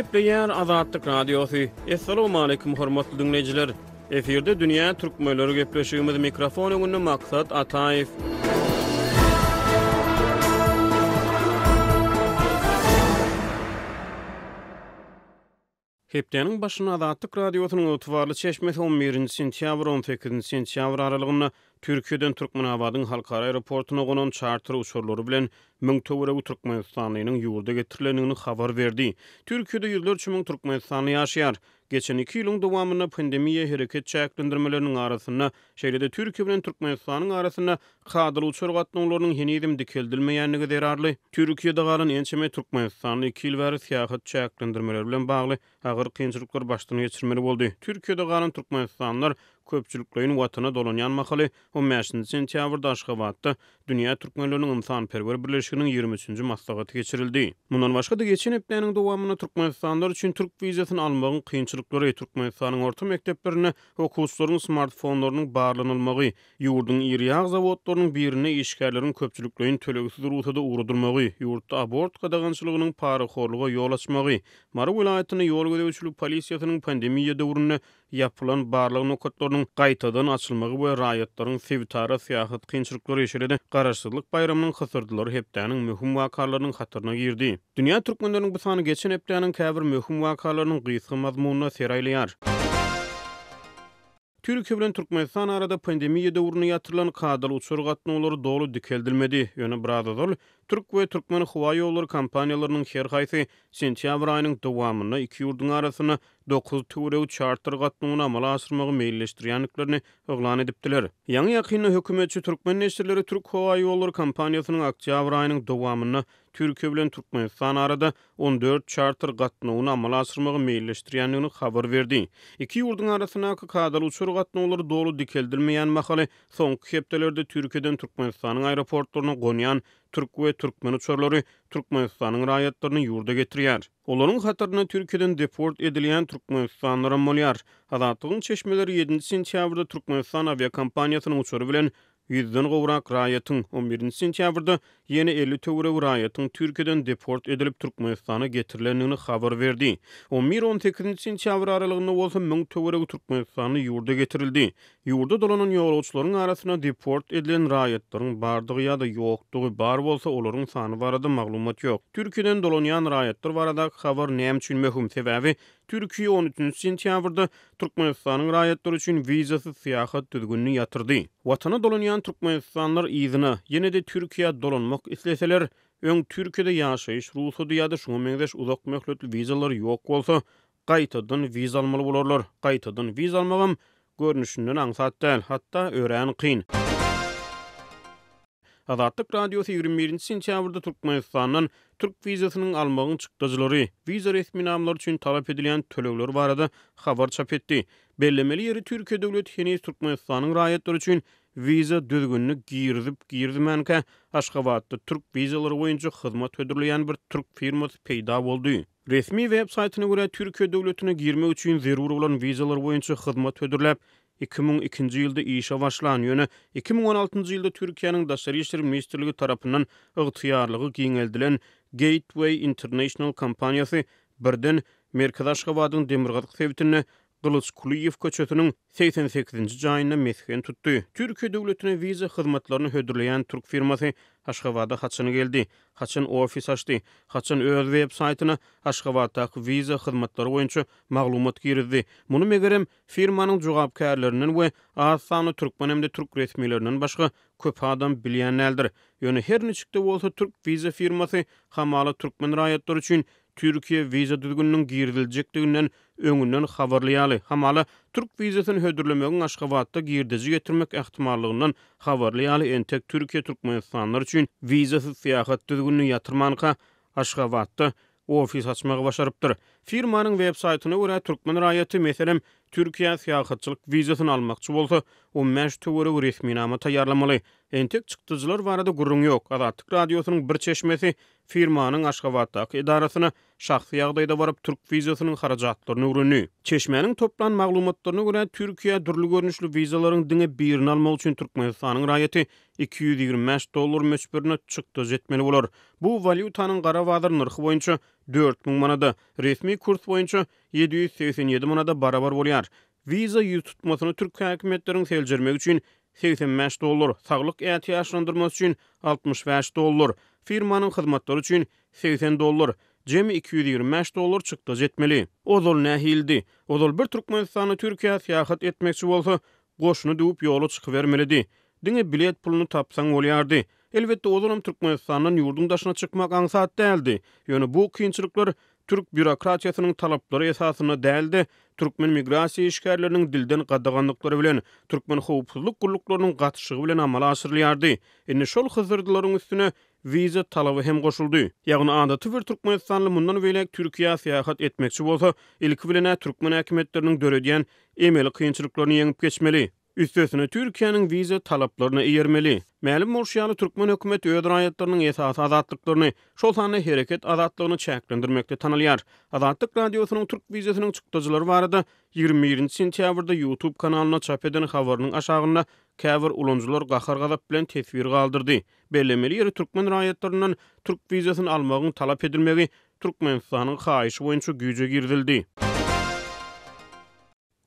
Gepleýär Azatlyk Radiosy. Assalamualaikum hormatly diňleýjiler. Efirde dünýä türkmenleri gepleşigimiz mikrofon öňünde Maksat Ataýew. Hepdäniň başynda Azatlyk Radiosynyň ygtybarly çeşmesi on birinji sentýabr, on sekizinji sentýabr aralygynda Türkiýeden Türkmenabadyň halkara aeroportuna gonan çarter uçarlary bilen müň töweregi türkmenistanlynyň ýurda getirilendigini habar berdi. Türkiýede ýüzlerçe müň türkmenistanly ýaşaýar. Geçen iki ýylyň dowamynda pandemiýa hereket çäklendirmeleriniň arasynda, şeýle-de Türkiýe bilen Türkmenistanyň arasynda kadaly uçar gatnawlarynyň henizem dikeldilmeýändigi zerarly, Türkiýede galan ençeme türkmenistanly iki ýyl bäri syýahat çäklendirmeleri bilen bagly agyr kynçylyklary başdan geçirmeli boldy. Türkiýede galan türkmenistanlylar köpçülikleýin watana dolanýan mahaly, on bäşinji sentýabrda Aşgabatda Dünýä türkmenleriniň ynsanperwer birleşiginiň ýigrimi üçünji maslahaty geçirildi. Mundan başga-da, geçen hepdäniň dowamynda türkmenistanlylar üçin türk wizasyny almagyň kynçylyklary, Türkmenistanyň orta mekdeplerinde okuwçylaryň smartfonlarynyň barlanylmagy, ýurduň iri ýag zawodlarynyň birinde işgärleriň köpçülikleýin tölegsiz rugsada ugradylmagy, ýurtda abort gadagançylygynyň parahorluga ýol açmagy, Mary welaýatynda ýol gözegçilik polisiýasynyň pandemiýa döwründe ýapylan barlag nokatlarynyň gaýtadan açylmagy we raýatlaryň sebitara syýahat kynçylyklary, şeýle-de Garaşsyzlyk baýramynyň hysyrdylary hepdäniň möhüm wakalarynyň hataryna girdi. Dünýä türkmenleriniň bu sany geçen hepdäniň käbir möhüm wakalarynyň gysga mazmunyna ser aýlaýar. Türkiýe bilen Türkmenistan arada pandemiýa döwründe ýatyrylan kadaly uçar gatnawlary doly dikeldilmedi. Ýöne biraz ozal türk we türkmen howa ýollary kompaniýalarynyň her haýsy sentýabr aýynyň dowamynda iki ýurduň arasynda dokuz töweregi çarter gatnawyny amala aşyrmagy meýilleşdirýändiklerini yglan edipdiler. Ýaňy-ýakynda hökümetçi türkmen neşirleri Türk howa ýollary kompaniýasynyň oktýabr aýynyň dowamynda Türkiýe bilen Türkmenistan arada 14 çarter gatnawyny amala aşyrmagy meýilleşdirýändigini habar berdi. Iki ýurduň arasyndaky kadaly uçar gatnawlary doly dikeldilmeýän mahaly, soňky hepdelerde Türkiýeden Türkmenistanyň aeroportlaryna gonýan türk we türkmen uçarlary Türkmenistanyň raýatlaryny ýurda getirýär. Olaryň hatarynda Türkiýeden deport edilýän türkmenistanlylaram bolýar. Azatlygyň çeşmeleri ýedinji sentýabrda Türkmenistan awiakompaniýasynyň uçary bilen ýüzden gowrak raýatyň, on birinji sentýabrda ýene 50 töweregi raýatyň Türkiýeden deport edilip Türkmenistana getirilendigini habar berdi. On bir-on sekizinji sentýabr aralygynda bolsa müň töweregi türkmenistanly ýurda getirildi. Ýurda dolanan ýolagçylaryň arasynda deport edilen raýatlaryň bardygy ýa-da ýokdugy, bar bolsa olaryň sany barada maglumat ýok. Türkiýeden dolanýan raýatlar baradaky habar näme üçin möhüm? Sebäbi Türkiýe on üçünji sentýabrda Türkmenistanyň raýatlary üçin wizasyz syýahat düzgünini ýatyrdy. Watana dolanýan türkmenistanlylar yzyna, ýene-de Türkiýä dolanmak isleseler, öň Türkiýede ýaşaýyş rugsady ýa-da şuňa meňzeş uzak möhletli wizalary ýok bolsa, gaýtadan wiza almaly bolarlar. Gaýtadan wiza almagam görnüşinden aňsat däl, hatda örän kyn. Azatlyk Radiosy 21 nji sentýabrda Türkmenistandan türk wizasynyň almagyň çykdajylary, wiza resminamalary üçin talap edilýän tölegler barada habar çap etdi. Bellemeli ýeri, Türkiýe döwleti heniz Türkmenistanyň raýatlary üçin wiza düzgünini girizip-girizmänkä, Aşgabatda türk wizalary boýunça hyzmat hödürleýän bir türk firmasy peýda boldy. Resmi web saýtyna görä, Türkiýe döwletine girmek üçin zerur bolan wizalar boýunça hyzmat hödürläp, 2002-nji ýylda işe başlan, ýöne 2016-njy ýylda Türkiýäniň Daşary işler ministrligi tarapyndan ygtyýarlygy giňeldilen Gateway International kompaniýasy birden merkezi Aşgabadyň demirgazyk sebitinde Gylyç Kulyýew köçesiniň 88-nji jaýynda mesgen tutdy. Türkiýe döwletine wiza hyzmatlaryny hödürleýän türk firmasy Aşgabada haçan geldi? Haçan ofis açdy? Haçan öz web saýtyna Aşgabatdaky wiza hyzmatlary boýunça maglumat girizdi? Muny megerem, firmanyň jogapkärlerinden we az sanly türkmen hem-de türk resmilerinden başga köp adam bilýän däldir. Ýöne her niçik-de bolsa türk wiza firmasy hamala türkmen raýatlary üçin Türkiýe wiza düzgüniniň giriziljekdiginden öňünden habarly ýaly, hamala, türk wizasyny hödürlemegiň Aşgabatda girdeji getirmek ähtimallygyndan habarly ýaly entek Türkiýe türkmenistanlylar üçin wizasyz syýahat düzgünini ýatyrmanka Aşgabatda ofis açmagy başarypdyr. Firmanyň web saýtyna görä, türkmen raýaty, meselem, Türkiýä syýahatçylyk wizasyny almakçy bolsa, 15 töweregi resminama taýýarlamaly. Entek çykdajylar barada gürrüň ýok. Azatlyk Radiosynyň bir çeşmesi firmanyň Aşgabatdaky edarasyna şahsy ýagdaýda baryp, türk wizasynyň harajatlaryny öwrendi. Çeşmäniň toplan maglumatlaryna görä, Türkiýä dürli görnüşli wizalaryň diňe birini almak üçin Türkmenistanyň raýaty 225 dollar möçberinde çykdajy etmeli bolar. Bu walýutanyň gara bazar nyrhy boýunça. 4000 manada, resmi kurs boýunça 787 manada barabar bolýar. Wiza ýüztutmasyny türk häkimiýetleriň seljermegi üçin 85 dollar, saglyk ätiýaçlandyrmasy üçin 65 dollar, firmanyň hyzmatlary üçin 80 dollar, jemi 225 dollar çykdajy etmeli. Ozal nähilidi? Ozal bir türkmenistanly Türkiýä syýahat etmekçi bolsa, goşuny düwüp ýola çykybermelidi. Diňe bilet puluny tapsaň bolýardy. Elbetde, ozalam Türkmenistandan ýurduň daşyna çykmak aňsat däldi. Ýöne bu kynçylyklar türk býurokratiýasynyň talaplary esasynda däl-de, türkmen migrasiýa işgärleriniň dilden gadaganlyklary bilen, türkmen howpsuzlyk gulluklarynyň gatyşygy bilen amala aşyrylýardy. Indi şol hysyrdylaryň üstüne wiza talaby hem goşuldy. Ýagny adaty bir türkmenistanly mundan beýläk Türkiýä syýahat etmekçi bolsa, ilki bilen-ä türkmen häkimiýetleriniň döredýän emeli kynçylyklaryny ýeňip geçmeli. Üstesine Türkiýäniň wiza talaplaryna eýermeli. Mälim bolşy ýaly, türkmen hökümeti öz raýatlarynyň esasy azatlyklaryny, şol sanda hereket azatlygyny çäklendirmekde tanalýar. Azatlyk Radiosynyň türk wizasynyň çykdajylary barada 21 sentýabrda YouTube kanalynda çap eden habarynyň aşagynda käbir ulanyjylar gahar-gazap bilen teswir galdyrdy. Bellemeli ýeri, türkmen raýatlaryndan türk wizasyny almagyň talap edilmegi Türkmenistanyň haýyşy boýunça güýje girizildi.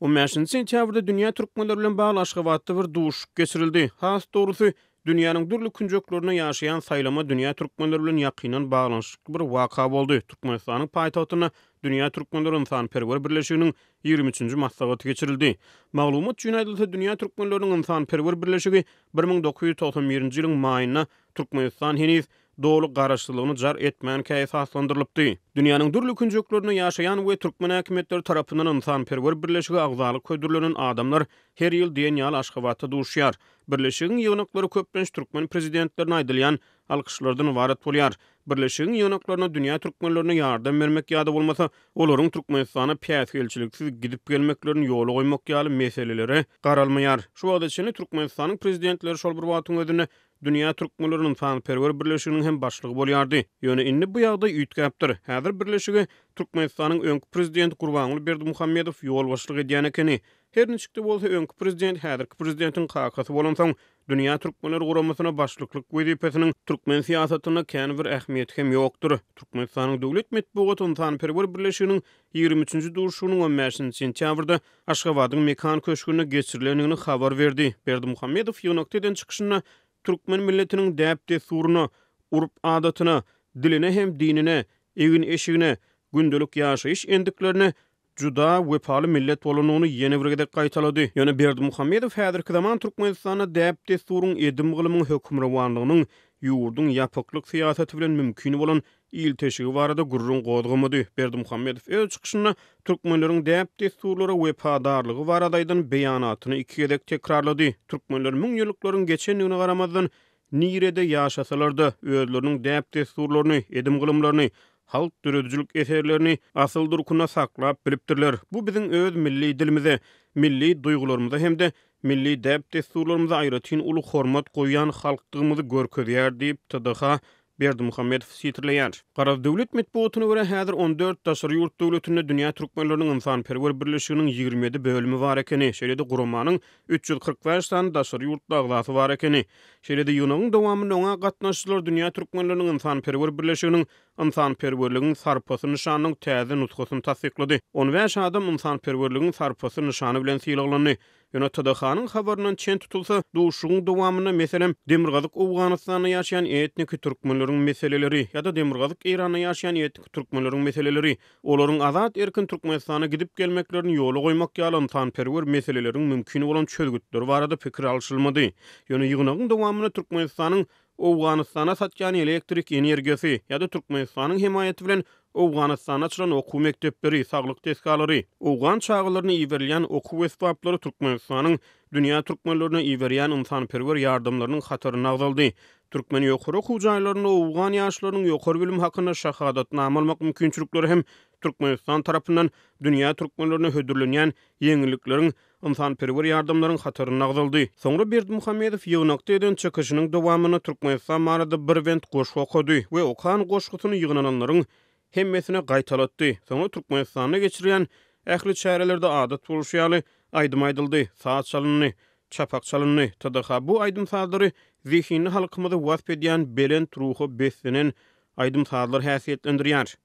On bäşinji sentýabrda dünýä türkmenleri bilen bagly Aşgabatda bir duşuşyk geçirildi. Has dogrusy, dünýäniň dürli künjeklerinde ýaşaýan saýlama dünýä türkmenleri bilen ýakyndan baglanyşykly bir waka boldy. Türkmenistanyň paýtagtynda Dünýä türkmenleri ynsanperwer birleşiginiň ýigrimi üçünji maslahaty geçirildi. Maglumat üçin aýdylsa, Dünýä türkmenleriniň ynsanperwer birleşigi 1991-nji ýylyň maýynda Türkmenistan heniz doly garaşsyzlygyny jar etmänkä esaslandyrylypdy. Dünýäniň dürli künjeklerinde ýaşaýan we türkmen häkimiýetleri tarapyndan ynsanperwer birleşige agzalyk hödürlenen adamlar her ýyl diýen ýaly Aşgabatda duşýar. Birleşigiň ýygnaklary köplenç türkmen prezidentlerine aýdylýan alkyşlardan ybarat bolýar. Birleşigiň ýygnaklaryna dünýä türkmenlerine ýardam bermek ýa-da bolmasa olaryň Türkmenistana päsgelçiliksiz gidip-gelmeklerini ýola goýmak ýaly meselelere garalmaýar. Şu wagta çenli Türkmenistanyň prezidentleri şol bir wagtyň özünde Dünýä türkmenleri ynsanperwer birleşiginiň hem başlygy bolýardy. Ýöne indi bu ýagdaý üýtgäpdir. Häzir birleşige Türkmenistanyň öňki prezidenti Gurbanguly Berdimuhamedow ýolbaşçylyk edýän ekeni. Her niçik-de bolsa, öňki prezident häzirki prezidentiň kakasy bolansoň, Dünýä türkmenleri guramasyna başlyklyk wezipesiniň türkmen syýasatynda kän bir ähmiýeti hem ýokdur. Türkmenistanyň döwlet metbugaty ynsanperwer birleşiginiň ýigrimi üçünji duşuşygynyň on bäşinji sentýabrda Aşgabadyň Mekan köşgünde geçirilendigini habar berdi. Berdimuhamedow ýygnakda eden çykyşynda türkmen milletiniň däp-dessuryna, urp-adatyna, diline hem dinine, egin-eşigine, gündelik ýaşaýyş endiklerine juda wepaly millet bolandygyny ýene bir gezek gaýtalady. Ýöne Berdimuhamedow häzirki zaman Türkmenistanda däp-dessuryň, edim-gylymyň hökmürowanlygynyň ýurduň ýapyklyk syýasaty bilen mümkin bolan ilteşigi barada gürrüň gozgamady. Berdimuhamedow öz çykyşynda türkmenleriň däp-dessurlara wepadarlygy barada aýdan beýanatyny iki gezek tekrarlady. Türkmenler müňýyllyklaryň geçendigine garamazdan, nirede ýaşasalar-da, özleriniň däp-dessurlaryny, edim-gylymlaryny, halk döredijilik eserlerini asyl durkunda saklap bilipdirler. Bu biziň öz milli dilimize, milli duýgularymyza hem-de milli däp-dessurlarymyza aýratyn uly hormat goýýan halkdygymyzy görkezýär diýip, TDH Berdimuhamedow sitirleýär. Garaz, döwlet metbugatyna görä, häzir on dört daşary ýurt döwletinde Dünýä türkmenleriniň ynsanperwer birleşiginiň 27 bölümi bar ekeni, şeýle-de guramanyň 345 sany daşary ýurtly agzasy bar ekeni. Şeýle-de ýygnagyň dowamynda oňa gatnaşyjylar Dünýä türkmenleriniň ynsanperwer birleşiginiň Ynsanperwerligiň sarpasy nyşanynyň täze nusgasyny tassyklady. On bäş adam Ynsanperwerligiň sarpasy nyşany bilen sylaglandy. Ýöne TDH-nyň habaryndan çen tutulsa, duşuşygyň dowamynda, meselem, Demirgazyk Owganystanda ýaşaýan etniki türkmenleriň meseleleri ýa-da Demirgazyk Eýranda ýaşaýan etniki türkmenleriň meseleleri, olaryň azat-erkin Türkmenistana gidip-gelmeklerini ýola goýmak ýaly ynsanperwer meseleleriň mümkin bolan çözgütleri barada pikir alşylmady. Ýöne ýygnagyň dowamynda Türkmenistanyň Owganystana satýan elektrik energiýasy ýa-da Türkmenistanyň hemaýaty bilen Owganystanda açylan okuw mekdepleri, saglyk desgalary, owgan çagalaryna iberilýän okuw esbaplary Türkmenistanyň dünýä türkmenlerine iberýän ynsanperwer ýardamlarynyň hatarynda agzaldy. Türkmen ýokary okuw jaýlarynda owgan ýaşlarynyň ýokary bilim hakynda şahadatnama almak mümkinçilikleri hem Türkmenistan tarapyndan dünýä türkmenlerine hödürlenýän ýeňillikleriň ynsanperwer ýardamlaryň hatarynda agzaldy. Soňra Berdimuhamedow ýygnakda eden çykyşynyň dowamynda Türkmenistan barada bir bent goşgy okady we okan goşgusyny ýygnananlaryň hemmesine gaýtalatdy. Soňra Türkmenistanda geçirilýän ähli çärelerde adat bolşy ýaly, aýdym aýdyldy, saz çalyndy, çapak çalyndy. TDH bu aýdym-sazlary zehinli halkymyzy wasp edýän belent ruha beslenen aýdym-sazlar häsiýetlendirýär.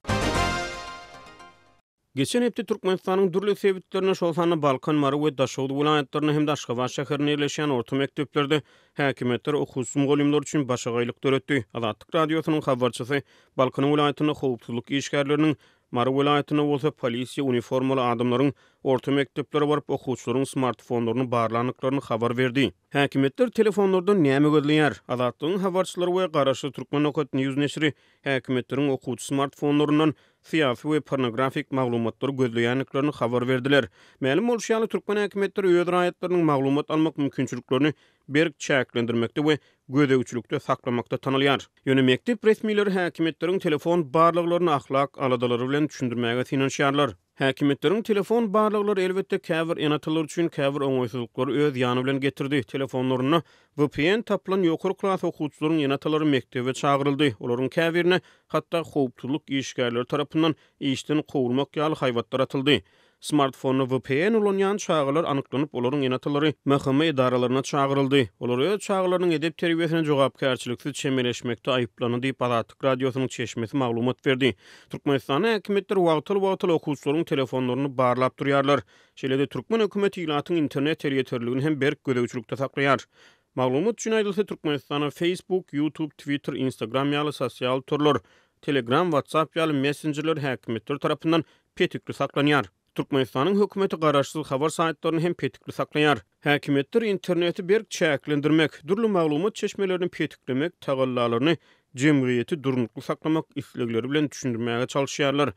Geçen hepde Türkmenistanyň dürli sebitlerinde, şol sanda Balkan, Mary we Daşoguz welaýatlarynda hem-de Aşgabat şäherinde ýerleşýän orta mekdeplerde häkimiýetler okuwçy mugallymlar üçin başagaýlyk döretdi. Azatlyk Radiosynyň habarçysy Balkan welaýatynda howpsuzlyk işgärleriniň, Mary welaýatynda bolsa polisiýa uniformaly adamlaryň orta mekdeplere baryp, okuwçylaryň smartfonlaryny barlandyklaryny habar berdi. Häkimiýetler telefonlardan näme gözleýär? Azatlygyň habarçylary we garaşsyz Turkmen nokat news neşiri häkimiýetleriň okuwçy smartfonlaryndan syýasy we pornografik maglumatlary gözleýändiklerini habar berdiler. Mälim bolşy ýaly, türkmen häkimiýetleri öz raýatlarynyň maglumat almak mümkinçiliklerini berk çäklendirmekde we gözegçilikde saklamakda tanalýar. Ýöne mekdep resmileri häkimiýetleriň telefon barlaglaryny ahlak aladalary bilen düşündirmäge synanyşýarlar. Häkimiýetleriň telefon barlaglary, elbetde, käbir ene-atalar üçin käbir oňaýsyzlyklary öz ýany bilen getirdi. Telefonlarynda vpn tapylan ýokary klas okuwçylaryň ene-atalary mekdebe çagyryldy, olaryň käbirine hatda howpsuzlyk işgärleri tarapyndan işden kowulmak ýaly haýbatlar atyldy. Smartfonda vpn ulanýan çagalar anyklanyp, olaryň ene-atalary MHM edaralaryna çagyryldy. Olar öz çagalarynyň edep-terbiýesine jogapkärçiliksiz çemeleşmekde aýyplandy diýip, Azatlyk Radiosynyň çeşmesi maglumat berdi. Türkmenistanda häkimiýetler wagtal-wagtal okuwçylaryň telefonlaryny barlap durýarlar. Şeýle-de türkmen hökümeti ilatyň internet elýeterliligini hem berk gözegçilikde saklaýar. Maglumat üçin aýdylsa, Türkmenistanda Facebook, YouTube, Twitter, Instagram ýaly sosial torlar, Telegram, WhatsApp ýaly messenjerler häkimiýetler tarapyndan petikli saklanýar. Türkmenistanyň hökümeti garaşsyz habar saýtlaryny hem petikli saklaýar. Häkimiýetler interneti berk çäklendirmek, dürli maglumat çeşmelerini petiklemek tagallalaryny jemgyýeti durnukly saklamak islegleri bilen düşündirmäge çalyşýarlar.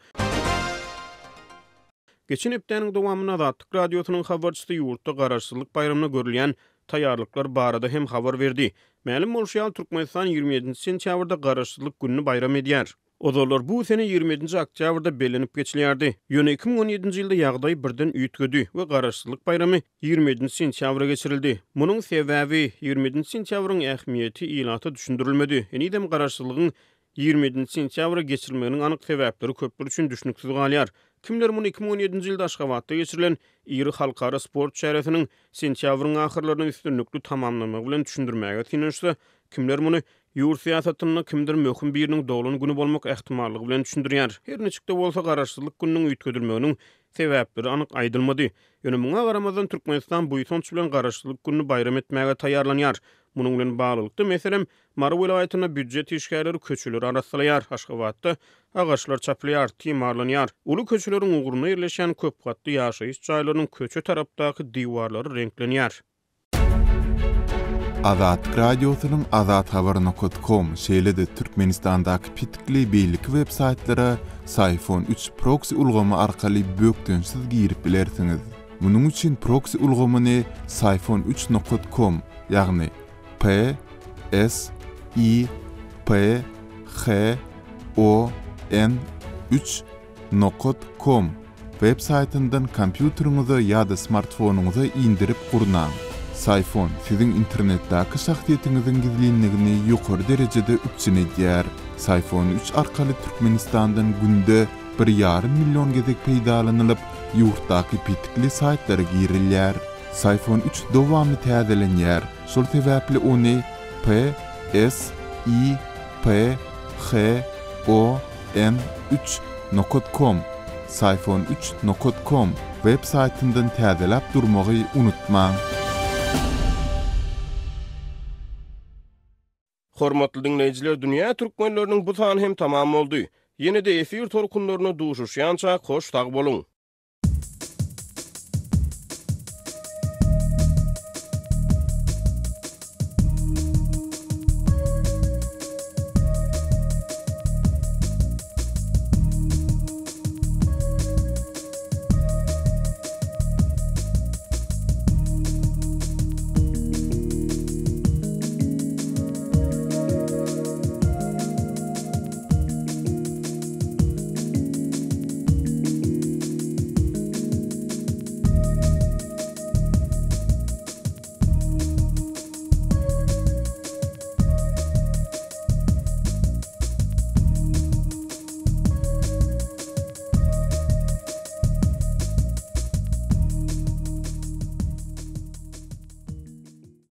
Geçen hepdäniň dowamynda Azatlyk Radiosynyň habarçysy ýurtda Garaşsyzlyk baýramyna görülýän taýýarlyklar barada hem habar berdi. Mälim bolşy ýaly, Türkmenistan 27 nji sentýabrda Garaşsyzlyk gününi baýram edýär. Ozallar bu sene 27 nji oktýabrda bellenip geçilýärdi. Ýöne 2017 nji ýylda ýagdaý birden üýtgedi we Garaşsyzlyk baýramy 27 nji sentýabra geçirildi. Munuň sebäbi, 27 nji sentýabryň ähmiýeti ilata düşündirilmedi. Henizem Garaşsyzlygyň 27 nji sentýabra geçirilmeginiň anyk sebäpleri köpler üçin düşnüksiz galýar. Kimler muny 2017 nji ýylda Aşgabatda geçirilen iri halkara sport çäresiniň sentýabryň ahyrlaryna üstünlikli tamamlanmagy bilen düşündirmäge synanyşsa, kimler muny ýurt syýasatynda kimdir möhüm biriniň doglan güni bolmak ähtimallygy bilen düşündirýär. Her niçik-de bolsa, Garaşsyzlyk gününiň üýtgedilmeginiň sebäpleri anyk aýdylmady. Ýöne muňa garamazdan, Türkmenistan buýsanç bilen Garaşsyzlyk gününi baýram etmäge taýýarlanýar. Munuň bilen baglylykda, meselem, Mary welaýatynda býujet işgärleri köçeleri arassalaýar, Aşgabatda agaçlar çapylýar, timarlanýar. Uly köçeleriň ugrunda ýerleşýän köp gatly ýaşaýyş jaýlarynyň köçe tarapdaky diwarlary reňklenýär. Azatlyk Radiosynyň Azathabar nokat kom, şeýle-de Türkmenistandaky petikli beýleki web saýtlara Syfon üç proksi ulgamy arkaly bökdençsiz girip bilersiňiz. Munuň üçin proksi ulgamyny Syfon üç nokat kom, ýagny P S I P H O N üç nokat kom web saýtyndan kompýuteriňize ýa-da smartfonyňyza indirip gurnaň. Syfon siziň internetdäki şahsyýetiňiziň gizlinligini ýokary derejede üpjün edýär. Syfon üç arkaly Türkmenistandan günde bir ýarym million gezek peýdalanylyp, ýurtdaky petikli saýtlara girilýär. Syfon üç dowamly täzelenýär, şol sebäpli ony P S I P H O N üç nokat kom, Syfon üç nokat kom, web saýtyndan täzeläp durmagy unutmaň. Hormatly diňleýjiler Dünýä Türkmenleriniň bu sany hem tamam boldy. Ýene-de efir tolkunlarynda duşuşýançak hoş sag boluň.